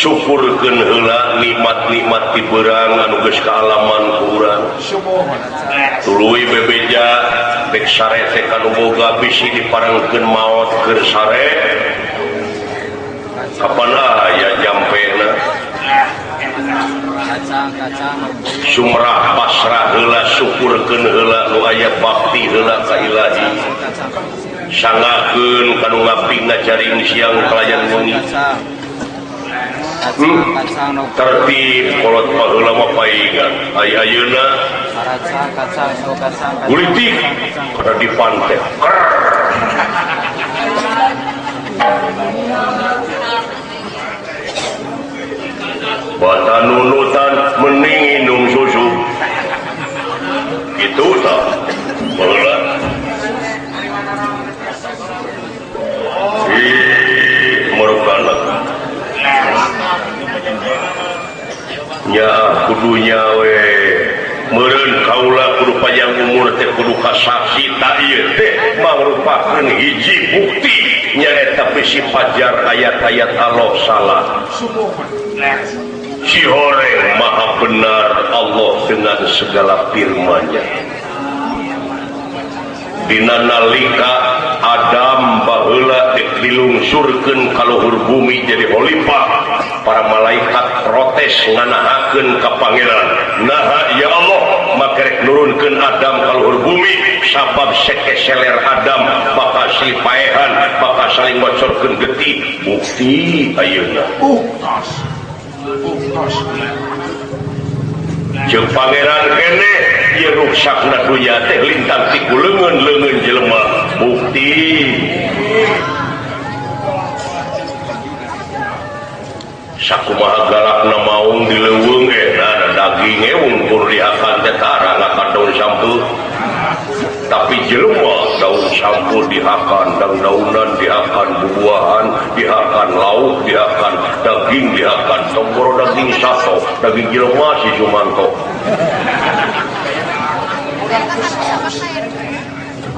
Syukurkeun heula nikmat-nikmat ti beurang anu geus kaalaman ku urang. Tuluy bebeja bek sare teh kanu boga bisi diparengkeun maot keur sare. Kapan aya jampena? Sumrah pasrah heula syukurkeun heula nu aya bakti heula ka Ilahi. Sangakeun kanu ngabdi ngajaring siang kalayan wengi. Tertib kolot baheula mah paingan. Ai ayeuna politik kada dipantek. Bata nunutan mending minum susu. Gitu tah. Baheula. Ih, merupakan nya kudunya we meureun kaula kudu panjang umur teh kudu kasaksi ta ieu teh mangrupakeun hiji bukti nyaeta bisi pajar ayat-ayat Allah salah. Si horeng maha benar Allah dengan segala firman-Nya. Dina nalika Adam baheula dek dilungsurkeun ka luhur bumi jadi khalifah, para malaikat protes nganahakeun ka pangeran. Naha ya Allah make rek nurunkeun Adam ka luhur bumi sabab sekeseler Adam bakal silih paehan, bakal saling bocorkeun getih. Bukti ayeuna. Buktos. Buktos. Jeung pangeran keneh ieu ruksakna dunya teh lintang ti ku leungeun-leungeun jelema. Bukti. Sakumaha galakna maung di leuweung eta daging e wungkur dihakan teh tara ngakan daun sampeu. Tapi jelema daun sampeu dihakan, daun-daunan dihakan, bubuahan dihakan, lauk dihakan, daging dihakan, tomboro daging sato, daging jelema si Sumanto.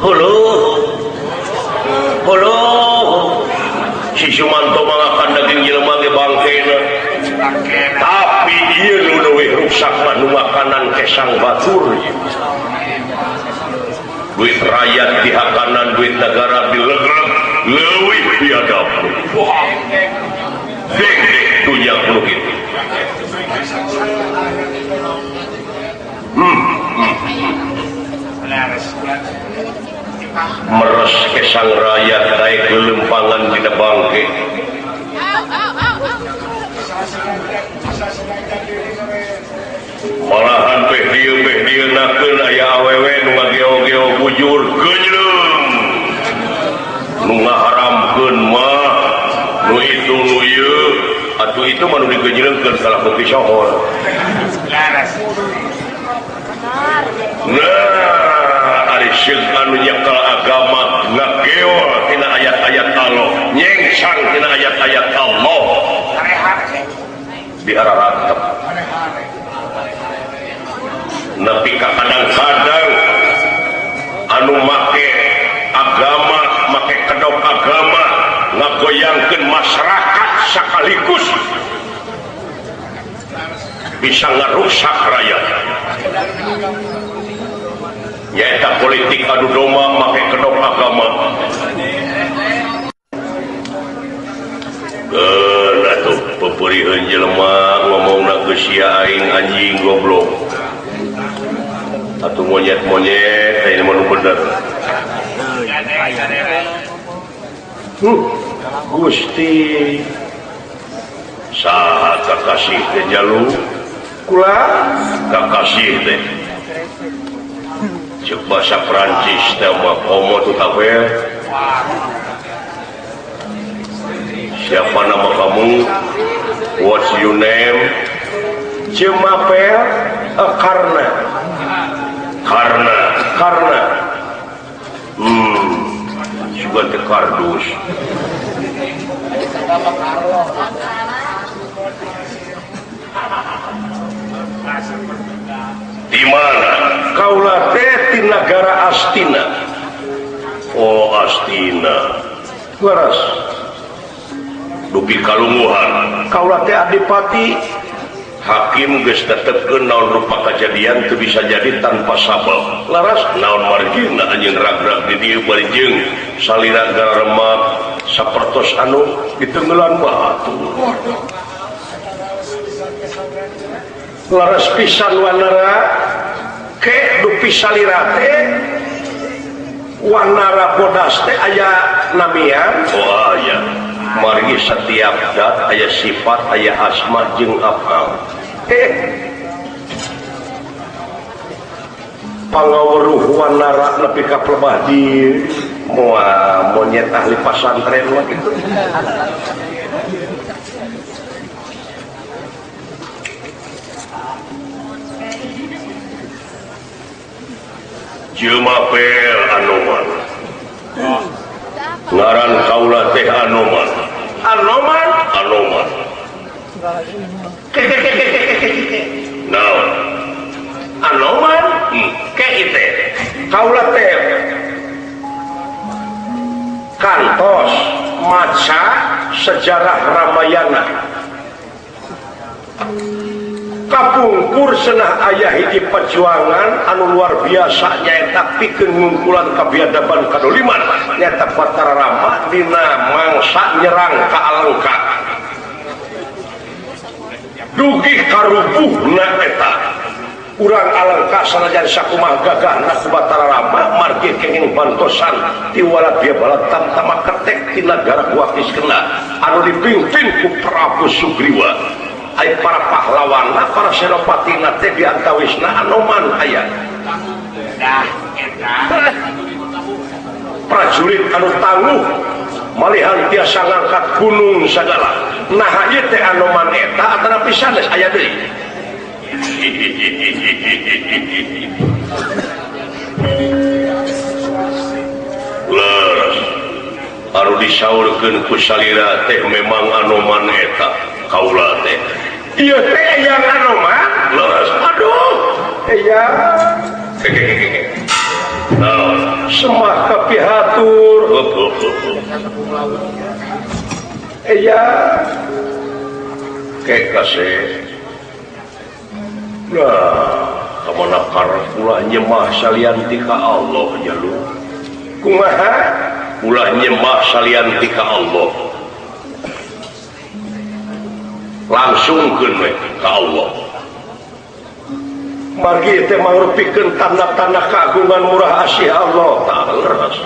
Hulu. Hulu. Si Sumanto mangakan daging jelema ge bangkena. Tapi ieu nu leuwih rusak mah nu makanan kesang batur. Duit rakyat dihakanan, duit negara dilegreg, leuwih biadab. Deng-deng dunya kudu kitu. Meres kesang rakyat daek lelempangan dina bangke. Malahan peh dieu nakeun aya awewe nu ngageo-geo bujur geunyleung. Nu ngaharamkeun mah nu itu nu ieu atuh itu mah nu digeunyleungkeun salah beuki sohor. Nah, ari sieun anu nyekel agama ngageo tina ayat-ayat Allah, nyengsang tina ayat-ayat Allah. Diararatep. Nepi ka kadang-kadang anu make agama, make kedok agama ngagoyangkeun masyarakat sekaligus bisa ngarusak rakyat. Nyaeta politik adu domba make kedok agama. Geun atuh peupeuriheun jelema ngomongna geus sia aing anjing goblok. Atau monyet-monyet ini mah bener. Gusti saha kakasih teh jalu kula kakasih teh cek bahasa Prancis teh mah komo tu tabel. Siapa nama kamu? What's your name? Jemapel karena karena juga teh kardus. Di mana? Kaula teh ti nagara Astina. Oh Astina. Waras. Dugi kalungguhan kaula teh adipati hakim geus tetepkeun naon rupa kajadian teu bisa jadi tanpa sabab laras naon margina anjeun ragrag di dieu bari jeung salira gararemak sapertos anu ditenggelan batu laras pisan wanara ke dupi salira teh wanara bodas teh aya namian oh aya margi setiap zat aya sifat aya asma jeung afal pangaweruh wanara nepi ka plebah di moal monyet ahli pasantren mah kitu jelema pel Anoman ngaran kaula teh Anoman Anoman Anoman naon Anoman ke ite kaula teh kantos maca sejarah Ramayana kapungkur senah ayah hiji perjuangan anu luar biasa nyaeta pikeun ngungkulan kabiadaban kadoliman nyaeta Batara Rama dina mangsa nyerang ka Alengka dugi karubuhna eta urang Alengka sanajan sakumaha gagahna ku Batara Rama margi kenging bantosan ti walabya balatam tamaketek ti nagara Wakiskena anu dipimpin ku Prabu Sugriwa. Ai para pahlawanna para senopatina teh di antawisna Anoman aya prajurit anu tangguh malihan tiasa ngangkat gunung sagala nah ieu teh Anoman eta atanapi sanes aya deui leres anu disaurkeun ku salira teh memang Anoman eta kaula teh ieu teh yang Anoman leres aduh iya naon semah kapihatur iya kekasih nah kamana karep ulah nyemah salian ti ka Allah jalu kumaha ulah nyemah salian ti ka Allah langsungkeun we ka Allah margi teh mangrupikeun tanda-tanda keagungan murah asih Allah ta'ala leres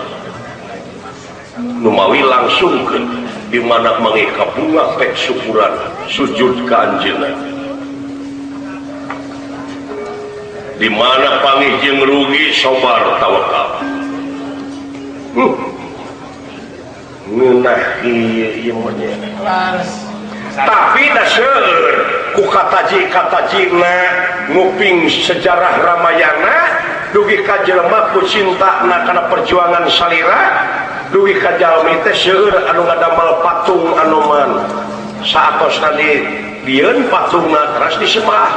numawi langsungkeun di mana mangeka bunga pek syukuran sujud ka anjeunna di mana pangih jeung rugi sabar tawakal ngeunah ieu monyet tapi da seueur ku kataji-katajina nguping sejarah Ramayana dugi ka jelema ku cintana kana perjuangan salira dugi ka jalmi teh seueur anu ngadamel patung Anoman saatosna di dieun patungna teras disembah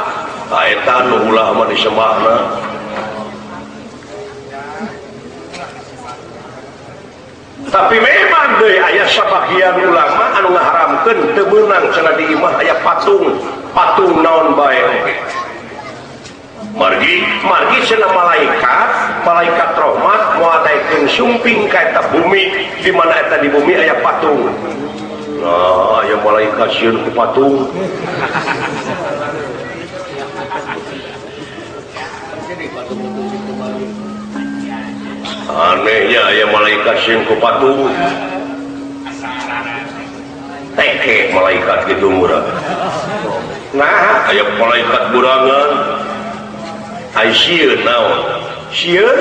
tah eta nu ulah mah disembahna tapi memang deui aya sabagian ulama anu ngaharamkeun teu meunang cenah di imah aya patung patung naon bae oge margi margi cenah malaikat malaikat rahmat moal daekeun sumping ka eta bumi di mana eta di bumi aya patung nah aya malaikat sieun ku patung anehnya aya malaikat sieun ku patung teke malaikat gitu murah nah aya malaikat burangan ai sieun naon sieun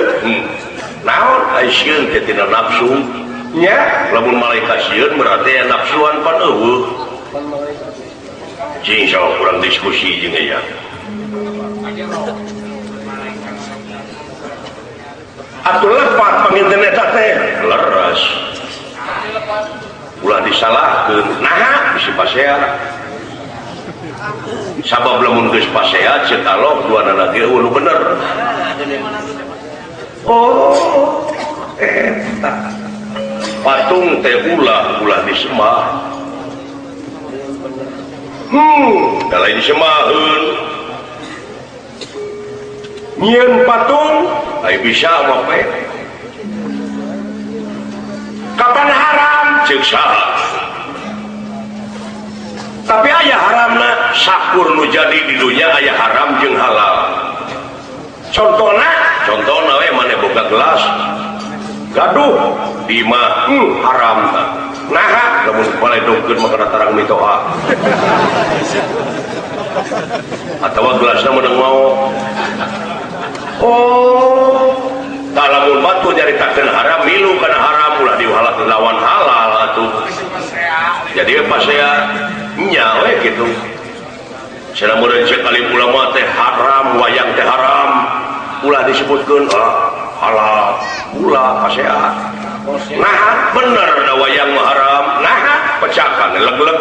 naon ai sieun teh tina nafsu nya lamun malaikat sieun berarti aya nafsuan pan eueuh cing saha kurang diskusi jeung aya atuh lepat panginten eta teh leres ulah disalahkeun naha bisi pasea sabab lamun geus pasea ceuk Allah duanana ge eueuh nu bener oh eta patung teh ulah ulah disembah Da lain semaheun nyieun patung ai bisa mah pe kapan haram ceuk saha tapi aya haramna sakur nu jadi di dunya aya haram jeung halal contohna we maneh boga gelas gaduh di mah haram nah lamun baledogkeun mah kana tarang mitoha atawa gelasna meunang mau oh tah lamun batu nyaritakeun haram milu kana haram ulah dihalal lawan halal atuh jadi pasea nya we kitu cenah meureun cek alim ulama teh haram wayang teh haram ulah disebutkeun halal ulah pasea nah bener da wayang mah haram nah pecakan leg-leg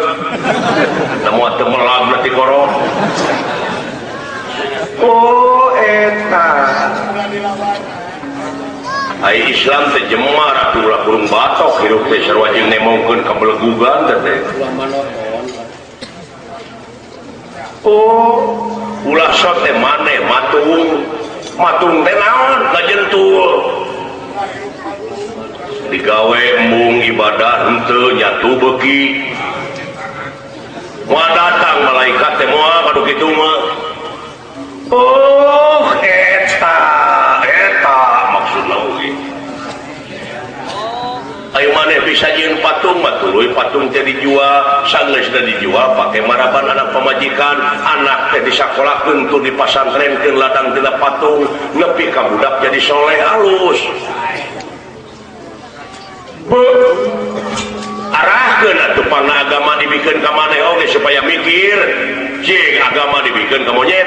da moal teu melag ti korong oh eta ai Islam teh jemar atuh ulah burung batok hirup teh sarua jeung nemongkeun kabelegugan teh oh ulah sok teh maneh matung matung teh naon kajentul digawe embung ibadah henteu nyatu beuki moal datang malaikat teh moal kadu kitu mah oh eta eta maksudna oge ayo maneh bisa jeung patung mah tuluy patung teh dijual sanggeusna dijual pake maraban anak pamajikan anak teh disakolakeun tur dipasantrenkeun ladang tina patung nepi ka budak jadi soleh alus arahkeun atuh pangna agama dibikeun ka maneh oge supaya mikir jeung agama dibikeun ka monyet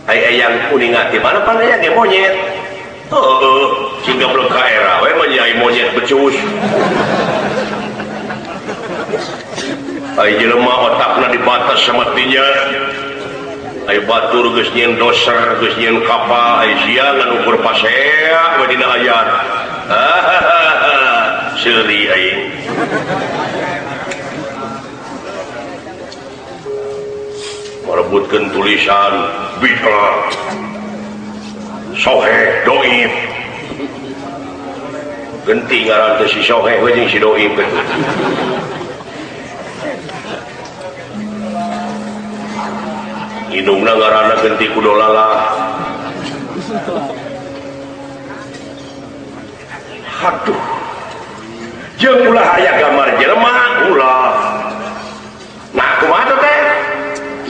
ai eyang kuninga ti mana pan aya ge monyet heueuh sing goblok ka era we mah ai monyet becus ai jelema otakna dibatas samatinya ai batur geus nyieun doser geus nyieun kapal ai sia ngan ukur pasea we dina ayat seuri aing merebutkeun tulisan bid'ah soheh doib genti ngaran teh si soheh we jeung si doib indungna ngaranna genti kudolala aduh jeung ulah aya gambar jelema ulah nah kumaha teh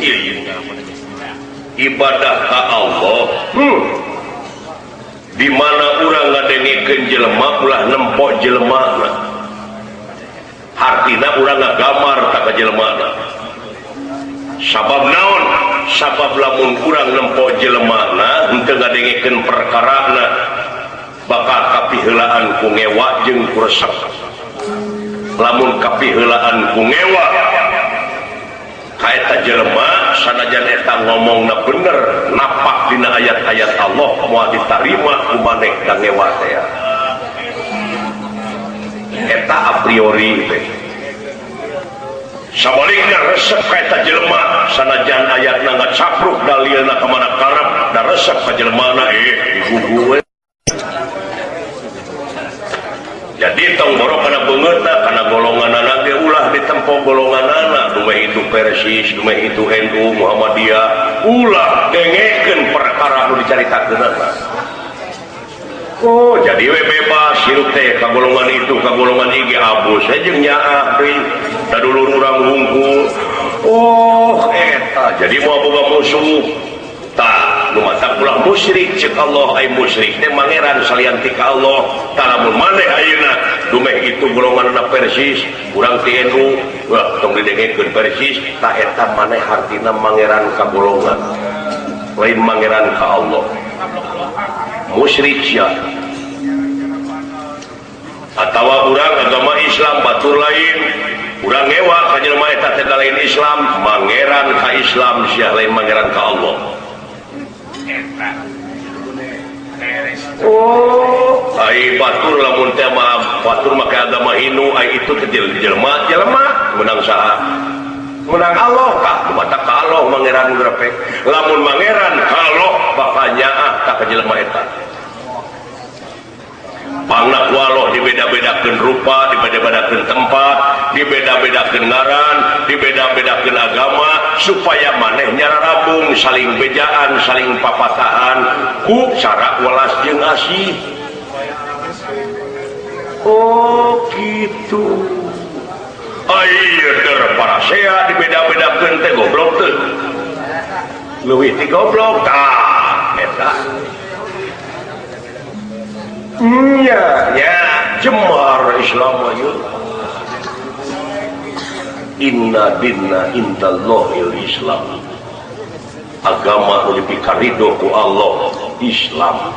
ieu ibadah ka Allah di mana urang ngadengekeun jelema ulah nempo jelemana hartina urang ngagambar ta ka jelemana sabab naon sabab lamun urang nempo jelemana henteu ngadengekeun perkarana bakal kapiheulaan ku ngewa jeung ku resep lamun kapiheulaan ku ngewa ka eta jelema sanajan eta ngomongna bener napak dina ayat-ayat Allah moal ditarima ku maneh da ngewa teh eta a priori teh sabalikna resep ka eta jelema sanajan ayatna ngacapruk dalilna ka mana karep da resep ka jelemana digugu. Jadi tong borok kana beungeutna kana golonganana ge ulah ditempo golonganana dumeh itu Persis dumeh itu NU Muhammadiyah ulah dengekeun perkara anu dicaritakeunana. Oh jadi we bebas hirup teh ka golongan itu ka golongan ieu ge abus we jeung nyaah deui da dulur urang hungkul. Oh eta jadi moal boga musuh tah nu matak ulah musyrik ceuk Allah ai musyrik teh mangeran salian ti ka Allah tah lamun maneh ayeuna dumeh itu golonganna Persis urang ti NU wah tong didengekeun Persis tah eta maneh hartina mangeran ka golongan lain mangeran ka Allah musyrik sia atawa urang agama Islam batur lain urang ngewa ka jelema eta teh lain Islam mangeran ka Islam sia lain mangeran ka Allah. Oh, ai batur lamun teh mah batur make agama Hindu ai itu teh jelema jelema menang saha Menang Allah kah mata ka Allah mangeran grepek lamun mangeran ka Allah bakal nyaah ka jelema eta. Pangna ku Allah dibeda-bedakeun rupa, dibeda-bedakeun tempat, dibeda-bedakeun ngaran, dibeda-bedakeun agama supaya maneh nyararabung saling bejaan, saling papatahan ku cara welas jeung asih. Oh gitu. Ayo der parasea dibeda-bedakeun teh goblok teh. Leuwih ti goblok tah eta. Nya nya jemar Islam ayeuna. Inna dinna indallahil Islam. Agama nu dipikaridho ku Allah Islam.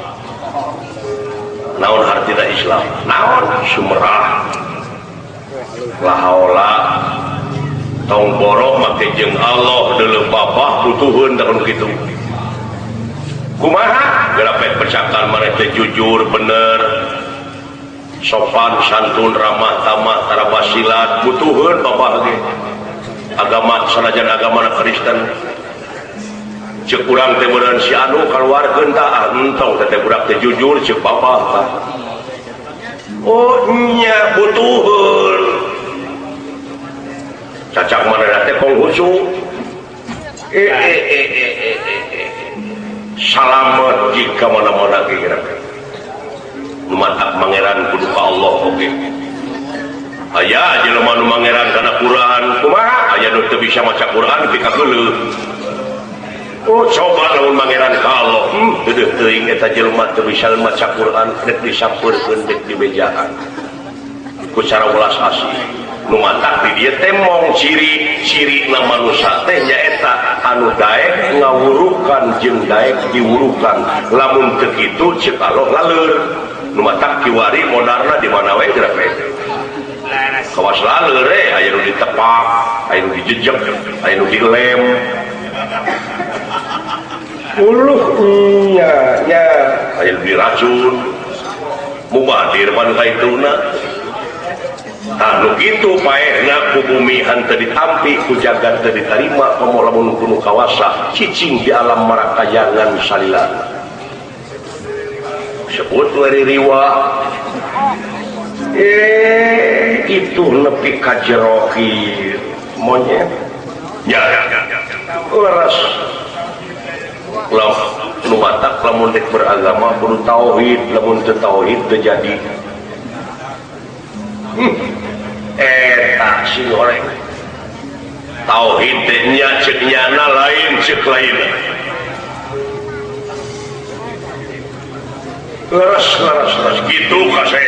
Naon hartina Islam? Naon sumerah. La haula tong borok make jeung Allah deuleu babah butuheun da kitu. Kumaha gerapet percakan maneh teh jujur bener sopan santun ramah tamah tarabasilat butuheun babah ge agama sanajan agama Kristen ceuk urang teh meureun si anu kaluarkeun tah entong teh budak teh jujur ceuk babah tah. Oh nya butuheun cacak maneh teh konghucu salamet jika mana-mana kira matak mangeran kudu ka Allah oge. Aya jelema nu mangeran kana Quran kumaha aya nu teu bisa maca Quran pikageuleuh. Oh coba lamun mangeran ka Allah deudeuh teuing eta jelema teu bisa maca Quran rek disampeurkeun rek dibejaan ku cara welas asih. Nu matak di dieu teh mong ciri-cirina manusia teh nyaeta anu daek ngawurukan jeung daek diwurukan. Lamun teu kitu ceuk Allah laleur. Nu matak kiwari modarna di mana we geura we. Kawas laleur we aya nu ditepak, aya nu dijejeg, aya nu dilem. Uluh nya nya aya nu diracun. Mubadir pan kaituna. Tah nu kitu paehna ku bumi henteu ditampi ku jagat teu ditarima komo lamun kudu kawasa cicing di alam marakayangan salila. Sebut we riwa. Itu nepi ka jero monyet. Ya leres. Nu matak lamun dek beragama kudu tauhid, lamun teu tauhid teu jadi. Eta sing oreng tauhid teh nya ceuk nyana lain ceuk lain. Leres leres leres kitu kasep.